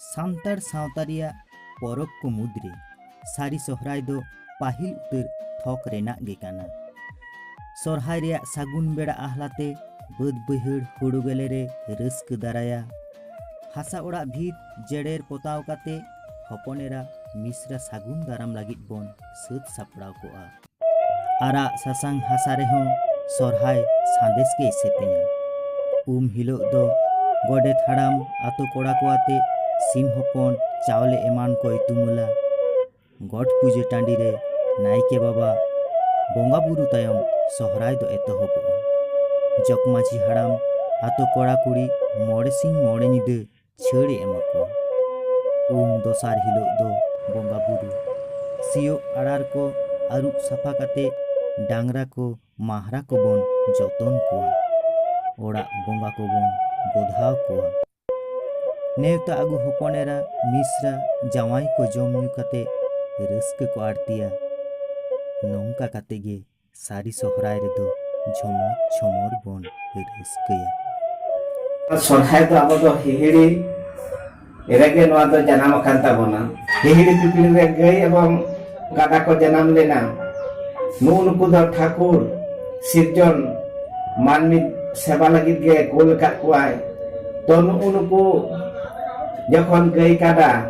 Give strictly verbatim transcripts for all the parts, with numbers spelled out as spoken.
ᱥᱟᱱᱛᱟᱲ ᱥᱟᱶᱛᱟ ᱨᱮᱭᱟᱜ ᱯᱚᱨᱚᱵᱽ ᱠᱚ ᱢᱩᱫᱽᱨᱮ ᱥᱟᱹᱨᱤ ᱥᱚᱦᱨᱟᱭ ᱫᱚ ᱯᱟᱹᱦᱤᱞ ᱩᱛᱟᱹᱨ ᱛᱷᱚᱠ ᱨᱮᱱᱟᱜ ᱜᱮ ᱠᱟᱱᱟ᱾ ᱥᱚᱨᱦᱟᱭ ᱨᱮᱭᱟᱜ ᱥᱟᱹᱜᱩᱱ ᱵᱮᱲᱟ ᱟᱦᱞᱟᱛᱮ ᱵᱟᱹᱫᱽ ᱵᱟᱹᱭᱦᱟᱹᱲ ᱦᱩᱲᱩ ᱜᱮᱞᱮ ᱨᱮ ᱨᱟᱹᱥᱠᱟᱹ ᱫᱟᱨᱟᱭᱟ᱾ ᱦᱟᱥᱟ ᱚᱲᱟᱜ ᱵᱷᱤᱛ ᱡᱮᱲᱮᱨ ᱯᱚᱛᱟᱣ ᱠᱟᱛᱮ ᱦᱚᱯᱚᱱ ᱮᱨᱟ ᱢᱤᱥᱨᱟ ᱥᱟᱹᱜᱩᱱ ᱫᱟᱨᱟᱢ ᱞᱟᱹᱜᱤᱫ ᱵᱚᱱ ᱥᱟᱹᱛ ᱥᱟᱯᱲᱟᱣ ᱠᱚᱜᱼᱟ᱾ ᱟᱨᱟᱜ ᱥᱟᱥᱟᱝ ᱦᱟᱥᱟ ᱨᱮᱦᱚᱸ ᱥᱚᱨᱦᱟᱭ ᱥᱟᱸᱫᱮᱥ ᱜᱮᱭ ᱥᱮᱯᱮᱧᱟ᱾ ᱩᱢ ᱦᱤᱞᱳᱜ ᱫᱚ ᱜᱚᱰᱮᱛ ᱦᱟᱲᱟᱢ ᱟᱛᱳ ᱠᱚᱲᱟ ᱠᱚ ᱟᱛᱮ ᱥᱤᱢ ᱦᱚᱯᱚᱱ, ᱪᱟᱣᱞᱮ ᱮᱢᱟᱱ ᱠᱚᱭ ᱛᱩᱢᱟᱹᱞᱟ᱾ ᱜᱚᱴ ᱯᱩᱡᱟᱹ ᱴᱟᱺᱰᱤ ᱨᱮ ᱱᱟᱭᱠᱮ ᱵᱟᱵᱟ ᱵᱚᱸᱜᱟ ᱵᱩᱨᱩ ᱛᱟᱭᱚᱢ ᱥᱚᱦᱨᱟᱭ ᱫᱚ ᱮᱛᱚᱦᱚᱵᱚᱜᱼᱟ᱾ ᱡᱚᱜᱽ ᱢᱟᱹᱡᱷᱤ ᱦᱟᱲᱟᱢ ᱟᱛᱳ ᱠᱚᱲᱟ ᱠᱩᱲᱤ ᱢᱚᱬᱮ ᱥᱤᱧ ᱢᱚᱬᱮ ᱧᱤᱫᱟᱹ ᱪᱷᱟᱹᱲ ᱮ ᱮᱢᱟ ᱠᱚᱣᱟ᱾ ᱩᱢ ᱫᱚᱥᱟᱨ ᱦᱤᱞᱳᱜ ᱫᱚ ᱵᱚᱸᱜᱟ ᱵᱩᱨᱩ, ᱥᱤᱭᱳᱜ ᱟᱲᱟᱨ ᱠᱚ ᱟᱹᱨᱩᱵ ᱥᱟᱯᱷᱟ ᱠᱟᱛᱮ ᱰᱟᱝᱨᱟ ᱠᱚ ᱢᱟᱦᱨᱟ ᱠᱚᱵᱚᱱ ᱡᱚᱛᱚᱱ ᱠᱚᱣᱟ᱾ ᱚᱲᱟᱜ ᱵᱚᱸᱜᱟ ᱠᱚᱵᱚᱱ ᱵᱚᱫᱷᱟᱣ ᱠᱚᱣᱟ᱾ ᱱᱮᱣᱛᱟ ᱟᱹᱜᱩ ᱦᱚᱯᱚᱱ ᱮᱨᱟ ᱢᱤᱥᱨᱟ ᱡᱟᱶᱟᱭ ᱠᱚ ᱡᱚᱢ ᱧᱩ ᱠᱟᱛᱮ ᱨᱟᱹᱥᱠᱟᱹ ᱠᱚ ᱟᱲᱛᱤᱭᱟ᱾ ᱱᱚᱝᱠᱟ ᱠᱟᱛᱮ ᱜᱮ ᱥᱟᱹᱨᱤ ᱥᱚᱦᱨᱟᱭ ᱨᱮᱫᱚ ᱡᱷᱚᱢᱚᱨ ᱡᱷᱚᱢᱚᱨ ᱵᱚᱱ ᱨᱟᱹᱥᱠᱟᱹᱭᱟ᱾ ᱥᱚᱨᱦᱟᱭ ᱫᱚ ᱟᱵᱚ ᱫᱚ ᱦᱤᱦᱤᱲᱤ ᱨᱮᱜᱮ ᱱᱚᱣᱟ ᱫᱚ ᱡᱟᱱᱟᱢ ᱟᱠᱟᱱ ᱛᱟᱵᱚᱱᱟ᱾ ᱦᱤᱦᱤᱲᱤ ᱯᱤᱯᱤᱲᱤ ᱨᱮ ᱜᱟᱹᱭ ᱮᱵᱚᱝ ᱠᱟᱰᱟ ᱠᱚ ᱡᱟᱱᱟᱢ ᱞᱮᱱᱟ᱾ ᱱᱩᱜᱼᱩ ᱱᱩᱠᱩ ᱫᱚ ᱴᱷᱟᱹᱠᱩᱨ ᱥᱤᱨᱡᱚᱱ ᱢᱟᱹᱱᱢᱤ ᱥᱮᱵᱟ ᱞᱟᱹᱜᱤᱫ ᱜᱮ ᱠᱳᱞ ᱟᱠᱟᱫ ᱠᱚᱣᱟᱭ᱾ ᱛᱚ ᱱᱩᱜᱼᱩ ᱱᱩᱠᱩ ᱡᱚᱠᱷᱚᱱ ᱜᱟᱹᱭ ᱠᱟᱰᱟ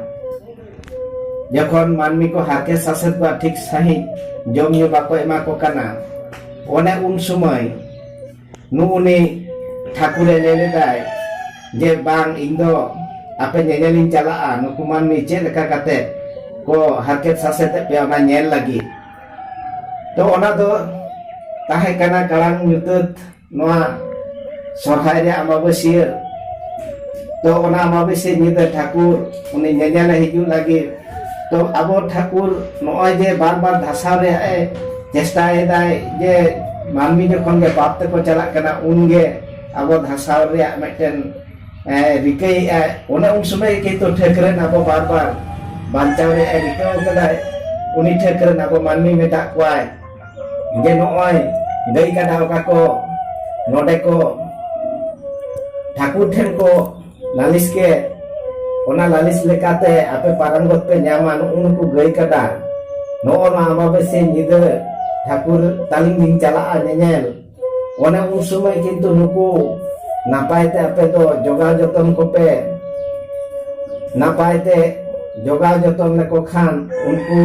ᱡᱚᱠᱷᱚᱱ ᱢᱟᱹᱱᱢᱤ ᱠᱚ ᱦᱟᱨᱠᱮᱛ ᱥᱟᱥᱮᱛ ᱠᱚᱣᱟ, ᱴᱷᱤᱠ ᱥᱟᱺᱦᱤᱡ ᱡᱚᱢ ᱧᱩ ᱵᱟᱠᱚ ᱮᱢᱟ ᱠᱚ ᱠᱟᱱᱟ, ᱚᱱᱮ ᱩᱱ ᱥᱚᱢᱚᱭ ᱱᱩᱜᱼᱩᱱᱤ ᱴᱷᱟᱹᱠᱩᱨᱮ ᱞᱟᱹᱭ ᱞᱮᱫᱟᱭ ᱡᱮ, "ᱵᱟᱝ, ᱤᱧ ᱫᱚ ᱟᱯᱮ ᱧᱮᱧᱮᱞᱤᱧ ᱪᱟᱞᱟᱜᱼᱟ, ᱱᱩᱠᱩ ᱢᱟᱹᱱᱢᱤ ᱪᱮᱫ ᱞᱮᱠᱟ ᱠᱟᱛᱮ ᱠᱚ ᱦᱟᱨᱠᱮᱛ ᱥᱟᱥᱮᱛᱮᱫ ᱯᱮᱭᱟ, ᱚᱱᱟ ᱧᱮᱞ ᱞᱟᱹᱜᱤᱫ᱾" ᱛᱚ ᱚᱱᱟ ᱫᱚ ᱛᱟᱦᱮᱸ ᱠᱟᱱᱟ ᱠᱟᱲᱟᱝ ᱧᱩᱛᱟᱹᱛ ᱱᱚᱣᱟ ᱥᱚᱨᱦᱟᱭ ᱨᱮᱭᱟᱜ ᱟᱢᱵᱟᱵᱟᱹᱥᱭᱟᱹ᱾ ᱛᱚ ᱚᱱᱟ ᱟᱢᱵᱟᱵᱟᱹᱥᱭᱟᱹ ᱧᱤᱫᱟᱹ ᱴᱷᱟᱹᱠᱩᱨ ᱩᱱᱤ ᱧᱮᱧᱮᱞᱮ ᱦᱤᱡᱩᱜ ᱞᱟᱹᱜᱤᱫ᱾ ᱛᱚ ᱟᱵᱚ ᱴᱷᱟᱹᱠᱩᱨ ᱱᱚᱜᱼᱚᱭ ᱡᱮ ᱵᱟᱨ ᱵᱟᱨ ᱫᱷᱟᱥᱟᱣ ᱨᱮᱭᱟᱜ ᱮ ᱪᱮᱥᱴᱟᱭᱮᱫᱟᱭ, ᱡᱮ ᱢᱟᱹᱱᱢᱤ ᱡᱚᱠᱷᱚᱱ ᱜᱮ ᱯᱟᱯ ᱛᱮᱠᱚ ᱪᱟᱞᱟᱜ ᱠᱟᱱᱟ, ᱩᱱᱜᱮ ᱟᱵᱚ ᱫᱷᱟᱥᱟᱣ ᱨᱮᱭᱟᱜ ᱢᱤᱫᱴᱮᱱ, ᱮ, ᱨᱤᱠᱟᱹᱭᱮᱫᱼᱟᱭ᱾ ᱚᱱᱮ ᱩᱱ ᱥᱚᱢᱚᱭ ᱠᱤᱱᱛᱩ ᱴᱷᱟᱹᱠ ᱨᱮᱱ ᱟᱵᱚ ᱵᱟᱨ ᱵᱟᱨ ᱵᱟᱧᱪᱟᱣ ᱨᱮᱭᱟᱜ ᱮ ᱨᱤᱠᱟᱹ ᱟᱠᱟᱫᱟᱭ᱾ ᱩᱱᱤ ᱴᱷᱟᱹᱠ ᱨᱮᱱ ᱟᱵᱚ ᱢᱟᱹᱱᱢᱤ ᱢᱮᱛᱟᱜ ᱠᱚᱣᱟᱭ ᱡᱮ, "ᱱᱚᱜᱼᱚᱭ ᱜᱟᱹᱭ ᱠᱟᱰᱟ ᱚᱠᱟ ᱠᱚ ᱱᱚᱰᱮ ᱠᱚ ᱴᱷᱟᱹᱠᱩᱨ ᱴᱷᱮᱱ ᱠᱚ ᱞᱟᱹᱞᱤᱥ ᱠᱮᱫ, ᱚᱱᱟ ᱞᱟᱹᱞᱤᱥ ᱞᱮᱠᱟᱛᱮ ᱟᱯᱮ ᱯᱟᱨᱟᱝᱜᱚᱛ ᱯᱮ ᱧᱟᱢᱟ ᱱᱩᱜᱼᱩ ᱱᱩᱠᱩ ᱜᱟᱹᱭ ᱠᱟᱰᱟ᱾ ᱱᱚᱜᱼᱚ ᱱᱚᱣᱟ ᱟᱢᱵᱟᱵᱟᱹᱥᱭᱟᱹ ᱧᱤᱫᱟᱹ ᱴᱷᱟᱹᱠᱩᱨ ᱛᱟᱹᱞᱤᱧ ᱞᱤᱧ ᱪᱟᱞᱟᱜᱼᱟ ᱧᱮᱧᱮᱞ᱾ ᱚᱱᱮ ᱩᱱ ᱥᱚᱢᱚᱭ ᱠᱤᱱᱛᱩ ᱱᱩᱠᱩ ᱱᱟᱯᱟᱭ ᱛᱮ ᱟᱯᱮ ᱫᱚ ᱡᱚᱜᱟᱣ ᱡᱚᱛᱚᱱ ᱠᱚᱯᱮ᱾ ᱱᱟᱯᱟᱭ ᱛᱮ ᱡᱚᱜᱟᱣ ᱡᱚᱛᱚᱱ ᱞᱮᱠᱚ ᱠᱷᱟᱱ ᱩᱱᱠᱩ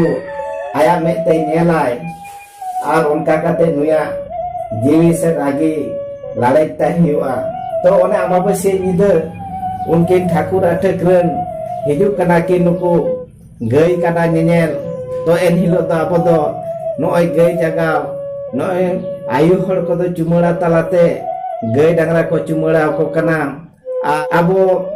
ᱟᱭᱟᱜ ᱢᱮᱫ ᱛᱮᱭ ᱧᱮᱞᱟᱭ᱾ ᱟᱨ ᱚᱱᱠᱟ ᱠᱟᱛᱮ ᱱᱩᱭᱟᱜ ᱡᱤᱣᱤ ᱥᱮ ᱨᱟᱹᱜᱤ ᱞᱟᱲᱮᱡ ᱛᱟᱭ ᱦᱩᱭᱩᱜᱼᱟ᱾ ᱛᱚ ᱚᱱᱮ ᱟᱢᱵᱟᱵᱟᱹᱥᱭᱟᱹ ᱧᱤᱫᱟᱹ ᱩᱱᱠᱤᱱ ᱴᱷᱟᱹᱠᱩᱨ ᱟᱨ ᱴᱷᱟᱹᱠᱨᱟᱹᱱ ᱦᱤᱡᱩᱜ ᱠᱟᱱᱟ ᱠᱤᱱ ᱱᱩᱠᱩ ᱜᱟᱹᱭ ᱠᱟᱰᱟ ᱧᱮᱧᱮᱞ᱾ ᱛᱚ ᱮᱱ ᱦᱤᱞᱳᱜ ᱫᱚ ᱟᱵᱚ ᱫᱚ ᱱᱚᱜᱼᱚᱭ ᱜᱟᱹᱭ ᱡᱟᱜᱟᱣ, ᱱᱚᱜᱼᱚᱭ ᱟᱭᱳ ᱦᱚᱲ ᱠᱚᱫᱚ ᱪᱩᱢᱟᱹᱲᱟ ᱛᱟᱞᱟᱛᱮ ᱜᱟᱹᱭ ᱰᱟᱝᱨᱟ ᱠᱚ ᱪᱩᱢᱟᱹᱲᱟ ᱟᱠᱚ ᱠᱟᱱᱟ᱾ ᱟᱨ ᱟᱵᱚ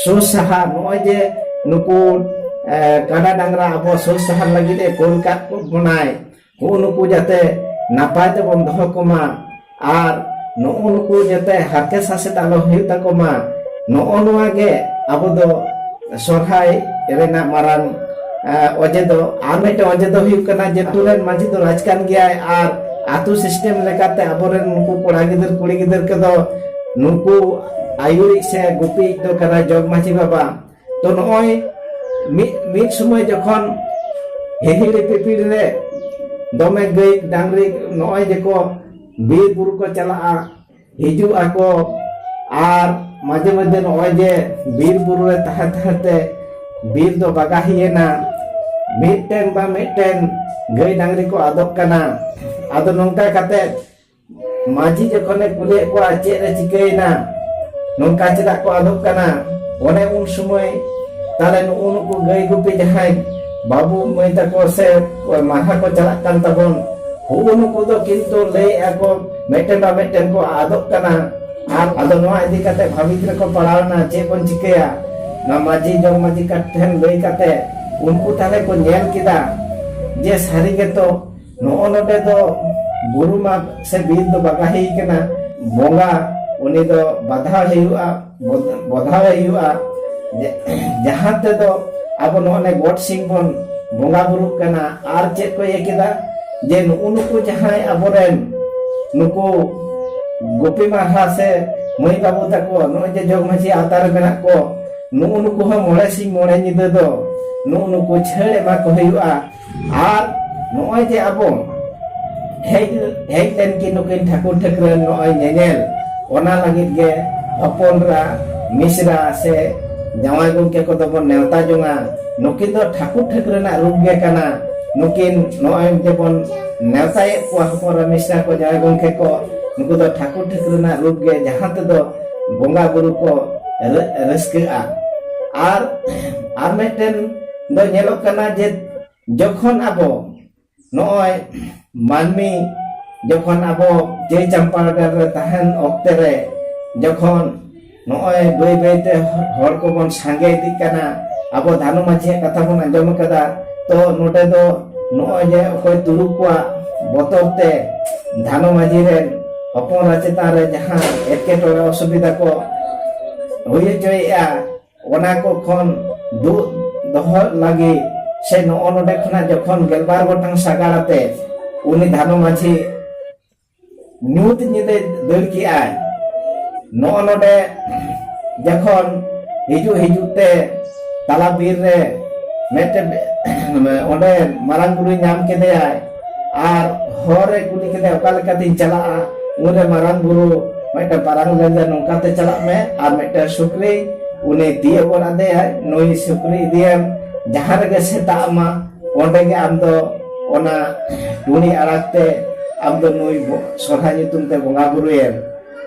ᱥᱩᱥᱟᱦᱟᱨ, ᱱᱚᱜᱼᱚᱭ ᱡᱮ ᱱᱩᱠᱩ, ᱮ, ᱠᱟᱰᱟ ᱰᱟᱝᱨᱟ ᱟᱵᱚ ᱥᱩᱥᱟᱦᱟᱨ ᱞᱟᱹᱜᱤᱫ ᱮ ᱠᱳᱞ ᱠᱟᱜ ᱵᱚᱱᱟᱭ, ᱱᱩᱜᱼᱩ ᱱᱩᱠᱩ ᱡᱟᱛᱮ ᱱᱟᱯᱟᱭ ᱛᱮᱵᱚᱱ ᱫᱚᱦᱚ ᱠᱚᱢᱟ ᱟᱨ ᱱᱩᱜᱼᱩ ᱱᱩᱠᱩ ᱡᱟᱛᱮ ᱦᱟᱨᱠᱮᱛ ᱥᱟᱥᱮᱛ ᱟᱞᱚ ᱦᱩᱭᱩᱜ ᱛᱟᱠᱚ ᱢᱟ, ᱱᱚᱜᱼᱚ ᱱᱚᱣᱟ ᱜᱮ ᱟᱵᱚ ᱫᱚ ᱥᱚᱨᱦᱟᱭ ᱨᱮᱱᱟᱜ ᱢᱟᱨᱟᱝ, ᱮ, ᱚᱡᱮ ᱫᱚ᱾ ᱟᱨ ᱢᱤᱫᱴᱮᱱ ᱚᱡᱮ ᱫᱚ ᱦᱩᱭᱩᱜ ᱠᱟᱱᱟ ᱡᱮ ᱟᱛᱳ ᱨᱮᱱ ᱢᱟᱹᱡᱷᱤ ᱫᱚ ᱨᱟᱡᱽ ᱠᱟᱱ ᱜᱮᱭᱟᱭ ᱟᱨ ᱟᱛᱳ ᱥᱤᱥᱴᱮᱢ ᱞᱮᱠᱟᱛᱮ ᱟᱵᱚᱨᱮᱱ ᱱᱩᱠᱩ ᱠᱚᱲᱟ ᱜᱤᱫᱟᱹᱨ ᱠᱩᱲᱤ ᱜᱤᱫᱟᱹᱨ ᱠᱚᱫᱚ ᱱᱩᱠᱩ ᱟᱹᱭᱩᱨᱤᱡ ᱥᱮ ᱜᱩᱯᱤᱭᱤᱡ ᱫᱚ ᱠᱟᱱᱟᱭ ᱡᱚᱜᱽ ᱢᱟᱹᱡᱷᱤ ᱵᱟᱵᱟ᱾ ᱛᱚ ᱱᱚᱜᱼᱚᱭ ᱢᱤᱫ, ᱢᱤᱫ ᱥᱚᱢᱚᱭ ᱡᱚᱠᱷᱚᱱ ᱦᱤᱦᱤᱲᱤ ᱯᱤᱯᱤᱲ ᱨᱮ ᱫᱚᱢᱮ ᱜᱟᱹᱭ ᱰᱟᱝᱨᱤ ᱱᱚᱜᱼᱚᱭ ᱡᱮᱠᱚ ᱵᱤᱨ ᱵᱩᱨᱩ ᱠᱚ ᱪᱟᱞᱟᱜᱼᱟ, ᱦᱤᱡᱩᱜ ᱟᱠᱚ, ᱟᱨ ᱢᱟᱡᱷᱮ ᱢᱚᱫᱽᱫᱷᱮ ᱱᱚᱜᱼᱚᱭ ᱡᱮ ᱵᱤᱨ ᱵᱩᱨᱩ ᱨᱮ ᱛᱟᱦᱮᱸ ᱛᱟᱦᱮᱸ ᱛᱮ ᱵᱤᱨ ᱫᱚ ᱵᱟᱜᱟᱦᱤᱭᱮᱱᱟ, ᱢᱤᱫᱴᱮᱱ ᱵᱟ ᱢᱤᱫᱴᱮᱱ ᱜᱟᱹᱭ ᱰᱟᱝᱨᱤ ᱠᱚ ᱟᱫᱚᱜ ᱠᱟᱱᱟ᱾ ᱟᱫᱚ ᱱᱚᱝᱠᱟ ᱠᱟᱛᱮ ᱢᱟᱹᱡᱷᱤ ᱡᱚᱠᱷᱚᱱᱮ ᱠᱩᱞᱤᱭᱮᱫ ᱠᱚᱣᱟ, "ᱪᱮᱫ ᱨᱮ ᱪᱤᱠᱟᱹᱭᱮᱱᱟ? ᱱᱚᱝᱠᱟ ᱪᱮᱫᱟᱜ ᱠᱚ ᱟᱫᱚᱜ ᱠᱟᱱᱟ?" ᱚᱱᱮ ᱩᱱ ᱥᱚᱢᱚᱭ ᱛᱟᱦᱞᱮ ᱱᱩᱜᱼᱩ ᱱᱩᱠᱩ ᱜᱟᱹᱭ ᱜᱩᱯᱤ ᱡᱟᱦᱟᱸᱭ ᱵᱟᱹᱵᱩ ᱢᱟᱹᱭ ᱛᱟᱠᱚ ᱥᱮ ᱢᱟᱦᱟ ᱠᱚ ᱪᱟᱞᱟᱜ ᱠᱟᱱ ᱛᱟᱵᱚᱱ, ᱦᱩᱜᱼᱩ ᱱᱩᱠᱩ ᱫᱚ ᱠᱤᱱᱛᱩ ᱞᱟᱹᱭᱮᱫᱼᱟ ᱠᱚ ᱢᱤᱫᱴᱮᱱ ᱵᱟ ᱢᱤᱫᱴᱮᱱ ᱠᱚ ᱟᱫᱚᱜ ᱠᱟᱱᱟ᱾ ᱟᱨ ᱟᱫᱚ ᱱᱚᱣᱟ ᱤᱫᱤ ᱠᱟᱛᱮ ᱵᱷᱟᱹᱵᱤᱛ ᱨᱮᱠᱚ ᱯᱟᱲᱟᱣ ᱮᱱᱟ, ᱪᱮᱫ ᱵᱚᱱ ᱪᱤᱠᱟᱹᱭᱟ? ᱱᱚᱣᱟ ᱢᱟᱹᱡᱷᱤ ᱡᱚᱜᱽ ᱢᱟᱹᱡᱷᱤ ᱴᱷᱮᱱ ᱞᱟᱹᱭ ᱠᱟᱛᱮ ᱩᱱᱠᱩ ᱛᱟᱦᱞᱮ ᱠᱚ ᱧᱮᱞ ᱠᱮᱫᱟ ᱡᱮ ᱥᱟᱹᱨᱤ ᱜᱮᱛᱚ ᱱᱚᱜᱼᱚ ᱱᱚᱰᱮ ᱫᱚ ᱵᱩᱨᱩ ᱢᱟ ᱥᱮ ᱵᱤᱨ ᱫᱚ ᱵᱟᱜᱟᱦᱤ ᱠᱟᱱᱟ᱾ ᱵᱚᱸᱜᱟ ᱩᱱᱤ ᱫᱚ ᱵᱟᱫᱷᱟᱣ ᱦᱩᱭᱩᱜᱼᱟ, ᱵᱚᱫ-, ᱵᱚᱫᱷᱟᱣ ᱦᱩᱭᱩᱜᱼᱟ᱾ ᱡᱟ-, ᱡᱟᱦᱟᱸ ᱛᱮᱫᱚ ᱟᱵᱚ ᱱᱚᱜᱼᱚ ᱱᱚᱰᱮ ᱜᱚᱴ ᱥᱤᱢ ᱵᱚᱱ ᱵᱚᱸᱜᱟ ᱵᱩᱨᱩᱜ ᱠᱟᱱᱟ᱾ ᱟᱨ ᱪᱮᱫ ᱠᱚ ᱤᱭᱟᱹ ᱠᱮᱫᱟ ᱡᱮ ᱱᱩᱜᱼᱩ ᱱᱩᱠᱩ ᱡᱟᱦᱟᱸᱭ ᱟᱵᱚᱨᱮᱱ ᱱᱩᱠᱩ ᱜᱩᱯᱤ ᱢᱟᱨᱦᱟ ᱥᱮ ᱢᱟᱹᱭ ᱵᱟᱹᱵᱩ ᱛᱟᱠᱚ ᱱᱚᱜᱼᱚᱭ ᱡᱮ ᱡᱚᱜᱽ ᱢᱟᱹᱡᱷᱤ ᱟᱣᱛᱟ ᱨᱮ ᱢᱮᱱᱟᱜ ᱠᱚ, ᱱᱩᱜᱼᱩ ᱱᱩᱠᱩ ᱦᱚᱸ ᱢᱚᱬᱮ ᱥᱤᱧ ᱢᱚᱬᱮ ᱧᱤᱫᱟᱹ ᱫᱚ ᱱᱩᱜᱼᱩ ᱱᱩᱠᱩ ᱪᱷᱟᱹᱲ ᱮᱢᱟ ᱠᱚ ᱦᱩᱭᱩᱜᱼᱟ᱾ ᱟᱨ ᱱᱚᱜᱼᱚᱭ ᱡᱮ ᱟᱵᱚ ᱦᱮᱡ, ᱦᱮᱡ ᱞᱮᱱ ᱠᱤᱱ ᱱᱩᱠᱤᱱ ᱴᱷᱟᱹᱠᱩᱨ ᱴᱷᱟᱹᱠᱨᱟᱹᱱ ᱱᱚᱜᱼᱚᱭ ᱧᱮᱧᱮᱞ, ᱚᱱᱟ ᱞᱟᱹᱜᱤᱫ ᱜᱮ ᱦᱚᱯᱚᱱ ᱮᱨᱟ, ᱢᱤᱥᱨᱟ ᱥᱮ ᱡᱟᱶᱟᱭ ᱜᱚᱢᱠᱮ ᱠᱚᱫᱚ ᱵᱚᱱ ᱱᱮᱣᱛᱟ ᱡᱚᱝᱟ᱾ ᱱᱩᱠᱤᱱ ᱫᱚ ᱴᱷᱟᱹᱠᱩᱨ ᱴᱷᱟᱹᱠᱨᱟᱹᱱᱟᱜ ᱨᱩᱯ ᱜᱮ ᱠᱟᱱᱟ᱾ ᱱᱩᱠᱤᱱ ᱱᱚᱜᱼᱚᱭ ᱡᱮᱵᱚᱱ ᱱᱮᱣᱛᱟᱭᱮᱫ ᱠᱚᱣᱟ ᱦᱚᱯᱚᱱ ᱮᱨᱟ, ᱢᱤᱥᱨᱟ ᱠᱚ, ᱡᱟᱶᱟᱭ ᱜᱚᱢᱠᱮ ᱠᱚ, ᱱᱩᱠᱩ ᱫᱚ ᱴᱷᱟᱹᱠᱩᱨ ᱴᱷᱟᱹᱠᱨᱟᱹᱱᱟᱜ ᱨᱩᱯ ᱜᱮ, ᱡᱟᱦᱟᱸ ᱛᱮᱫᱚ ᱵᱚᱸᱜᱟ ᱵᱩᱨᱩ ᱠᱚ ᱨᱟᱹ-, ᱨᱟᱹᱥᱠᱟᱹᱜᱼᱟ᱾ ᱟᱨ, ᱟᱨ ᱢᱤᱫᱴᱮᱱ ᱫᱚ ᱧᱮᱞᱚᱜ ᱠᱟᱱᱟ ᱡᱮ ᱡᱚᱠᱷᱚᱱ ᱟᱵᱚ ᱱᱚᱜᱼᱚᱭ ᱢᱟᱹᱱᱢᱤ ᱡᱚᱠᱷᱚᱱ ᱟᱵᱚ ᱪᱟᱹᱭ ᱪᱟᱢᱯᱟ ᱜᱟᱲ ᱨᱮ ᱛᱟᱦᱮᱱ ᱚᱠᱛᱮ ᱨᱮ ᱡᱚᱠᱷᱚᱱ ᱱᱚᱜᱼᱚᱭ ᱵᱟᱹᱭ ᱵᱟᱹᱭ ᱛᱮ ᱦᱚᱲ ᱠᱚᱵᱚᱱ ᱥᱟᱸᱜᱮ ᱤᱫᱤᱜ ᱠᱟᱱᱟ, ᱟᱵᱚ ᱫᱷᱟᱱᱩ ᱢᱟᱹᱡᱷᱤᱭᱟᱜ ᱠᱟᱛᱷᱟ ᱵᱚᱱ ᱟᱸᱡᱚᱢ ᱟᱠᱟᱫᱟ᱾ ᱛᱚ ᱱᱚᱰᱮ ᱫᱚ ᱱᱚᱜᱼᱚᱭ ᱡᱮ ᱚᱠᱚᱭ ᱛᱩᱲᱩᱠ ᱠᱚᱣᱟᱜ ᱵᱚᱛᱚᱨ ᱛᱮ ᱫᱷᱟᱱᱩ ᱢᱟᱹᱡᱷᱤ ᱨᱮᱱ ᱦᱚᱯᱚᱱ ᱮᱨᱟ ᱪᱮᱛᱟᱱ ᱨᱮ ᱡᱟᱦᱟᱸ ᱮᱴᱠᱮᱴᱚᱬᱮ ᱚᱥᱩᱵᱤᱫᱷᱟ ᱠᱚ ᱦᱩᱭ ᱦᱚᱪᱚᱭᱮᱫᱼᱟ, ᱚᱱᱟ ᱠᱚ ᱠᱷᱚᱱ ᱫᱩᱜ ᱫᱚᱦᱚ ᱞᱟᱹᱜᱤᱫ ᱥᱮ ᱱᱚᱜᱼᱚ ᱱᱚᱰᱮ ᱠᱷᱚᱱᱟᱜ ᱡᱚᱠᱷᱚᱱ ᱜᱮᱞᱵᱟᱨ ᱜᱚᱴᱟᱝ ᱥᱟᱜᱟᱲ ᱟᱛᱮ ᱩᱱᱤ ᱫᱷᱟᱱᱩ ᱢᱟᱹᱡᱷᱤ ᱧᱩᱛ ᱧᱤᱫᱟᱹ ᱫᱟᱹᱲ ᱠᱮᱜᱼᱟᱭ, ᱱᱚᱜᱼᱚ ᱱᱚᱰᱮ ᱡᱚᱠᱷᱚᱱ ᱦᱤᱡᱩᱜ ᱦᱤᱡᱩᱜ ᱛᱮ ᱛᱟᱞᱟ ᱵᱤᱨ ᱨᱮ ᱢᱤᱫᱴᱮᱱ ᱚᱸᱰᱮ ᱢᱟᱨᱟᱝ ᱵᱩᱨᱩᱭ ᱧᱟᱢ ᱠᱮᱫᱮᱭᱟᱭ ᱟᱨ ᱦᱚᱨ ᱨᱮ ᱠᱩᱞᱤ ᱠᱮᱫᱮᱭᱟ, "ᱚᱠᱟ ᱞᱮᱠᱟᱛᱤᱧ ᱪᱟᱞᱟᱜᱼᱟ?" ᱩᱱᱨᱮ ᱢᱟᱨᱟᱝ ᱵᱩᱨᱩ ᱢᱤᱫᱴᱮᱱ ᱯᱟᱨᱟᱝ ᱞᱟᱹᱭ ᱞᱮᱫᱟ, "ᱱᱚᱝᱠᱟᱛᱮ ᱪᱟᱞᱟᱜ ᱢᱮ ᱟᱨ ᱢᱤᱫᱴᱮᱱ ᱥᱩᱠᱨᱤ ᱩᱱᱤ ᱛᱤᱭᱳᱜ ᱜᱚᱫ ᱟᱫᱮᱭᱟᱭ, ᱱᱩᱭ ᱥᱩᱠᱨᱤ ᱤᱫᱤᱭᱮᱢ, ᱡᱟᱦᱟᱸ ᱨᱮᱜᱮ ᱥᱮᱛᱟᱜ ᱢᱟ ᱚᱸᱰᱮ ᱜᱮ ᱟᱢ ᱫᱚ ᱚᱱᱟ ᱴᱩᱸᱰᱤ ᱟᱲᱟᱜ ᱛᱮ ᱟᱢ ᱫᱚ ᱱᱩᱭ ᱵᱚ-, ᱥᱚᱨᱦᱟᱭ ᱧᱩᱛᱩᱢ ᱛᱮ ᱵᱚᱸᱜᱟ ᱵᱩᱨᱩᱭᱮᱢ᱾"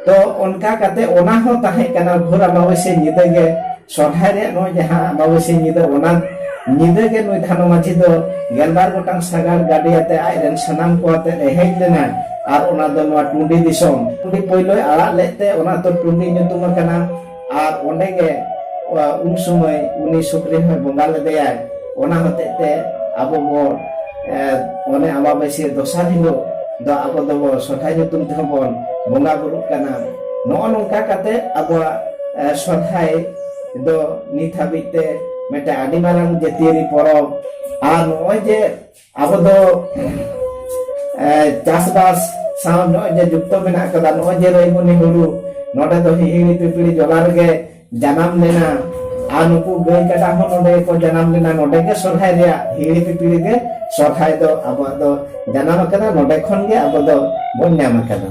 ᱛᱚ ᱚᱱᱠᱟ ᱠᱟᱛᱮ ᱚᱱᱟ ᱦᱚᱸ ᱛᱟᱦᱮᱸ ᱠᱟᱱᱟ ᱜᱷᱳᱨ ᱟᱢᱵᱟᱵᱟᱹᱥᱭᱟᱹ ᱧᱤᱫᱟᱹ ᱜᱮ, ᱥᱚᱨᱦᱟᱭ ᱨᱮᱭᱟᱜ ᱱᱚᱜᱼᱚᱭ ᱡᱟᱦᱟᱸ ᱟᱢᱵᱟᱵᱟᱹᱥᱭᱟᱹ ᱧᱤᱫᱟᱹ, ᱚᱱᱟ ᱧᱤᱫᱟᱹ ᱜᱮ ᱱᱩᱭ ᱫᱷᱟᱱᱩ ᱢᱟᱹᱡᱷᱤ ᱫᱚ ᱜᱮᱞᱵᱟᱨ ᱜᱚᱴᱟᱝ ᱥᱟᱜᱟᱲ ᱜᱟᱹᱰᱤ ᱟᱛᱮ ᱟᱡ ᱨᱮᱱ ᱥᱟᱱᱟᱢ ᱠᱚ ᱟᱛᱮ ᱮ ᱦᱮᱡ ᱞᱮᱱᱟ᱾ ᱟᱨ ᱚᱱᱟ ᱫᱚ ᱱᱚᱣᱟ ᱴᱩᱸᱰᱤ ᱫᱤᱥᱚᱢ, ᱴᱩᱸᱰᱤ ᱯᱳᱭᱞᱳᱭ ᱟᱲᱟᱜ ᱞᱮᱫ ᱛᱮ ᱚᱱᱟ ᱫᱚ ᱴᱩᱸᱰᱤ ᱧᱩᱛᱩᱢ ᱟᱠᱟᱱᱟ᱾ ᱟᱨ ᱚᱸᱰᱮ ᱜᱮ, ᱟ, ᱩᱱ ᱥᱚᱢᱚᱭ ᱩᱱᱤ ᱥᱩᱠᱨᱤ ᱦᱚᱸᱭ ᱵᱚᱸᱜᱟ ᱞᱮᱫᱮᱭᱟᱭ᱾ ᱚᱱᱟ ᱦᱚᱛᱮᱡ ᱛᱮ ᱟᱵᱚ ᱵᱚ, ᱮ, ᱚᱱᱮ ᱟᱢᱵᱟᱵᱟᱹᱥᱭᱟᱹ ᱫᱚᱥᱟᱨ ᱦᱤᱞᱳᱜ ᱫᱚ ᱟᱵᱚ ᱫᱚᱵᱚ ᱥᱚᱨᱦᱟᱭ ᱧᱩᱛᱩᱢ ᱛᱮᱦᱚᱸ ᱵᱚᱱ ᱵᱚᱸᱜᱟ ᱵᱩᱨᱩᱜ ᱠᱟᱱᱟ᱾ ᱱᱚᱜᱼᱚ ᱱᱚᱝᱠᱟ ᱠᱟᱛᱮ ᱟᱵᱚᱣᱟᱜ, ᱮ, ᱥᱚᱨᱦᱟᱭ ᱫᱚ ᱱᱤᱛ ᱦᱟᱹᱵᱤᱡ ᱛᱮ ᱢᱤᱫᱴᱮᱱ ᱟᱹᱰᱤ ᱢᱟᱨᱟᱝ ᱡᱟᱹᱛᱤᱭᱟᱹᱨᱤ ᱯᱚᱨᱚᱵᱽ᱾ ᱟᱨ ᱱᱚᱜᱼᱚᱭ ᱡᱮ ᱟᱵᱚ ᱫᱚ, ᱮ, ᱪᱟᱥᱵᱟᱥ ᱥᱟᱶ ᱱᱚᱜᱼᱚᱭ ᱡᱮ ᱡᱩᱠᱛᱚ ᱢᱮᱱᱟᱜ ᱠᱟᱫᱟ, ᱱᱚᱜᱼᱚᱭ ᱡᱮ ᱨᱟᱹᱭᱢᱚᱱᱤ ᱦᱩᱲᱩ, ᱱᱚᱰᱮ ᱫᱚ ᱦᱤᱦᱤᱲᱤ ᱯᱤᱯᱤᱲᱤ ᱡᱚᱞᱟ ᱨᱮᱜᱮ ᱡᱟᱱᱟᱢ ᱞᱮᱱᱟ᱾ ᱟᱨ ᱱᱩᱠᱩ ᱜᱟᱹᱭ ᱠᱟᱰᱟ ᱦᱚᱸ ᱱᱚᱰᱮ ᱜᱮᱠᱚ ᱡᱟᱱᱟᱢ ᱞᱮᱱᱟ, ᱱᱚᱰᱮ ᱜᱮ ᱥᱚᱨᱦᱟᱭ ᱨᱮᱭᱟᱜ ᱦᱤᱦᱤᱲᱤ ᱯᱤᱯᱤᱲᱤ ᱜᱮ ᱥᱚᱨᱦᱟᱭ ᱫᱚ ᱟᱵᱚᱣᱟᱜ ᱫᱚ ᱡᱟᱱᱟᱢ ᱟᱠᱟᱱᱟ, ᱱᱚᱰᱮ ᱠᱷᱚᱱ ᱜᱮ ᱟᱵᱚ ᱫᱚ ᱵᱚᱱ ᱧᱟᱢ ᱟᱠᱟᱫᱟ᱾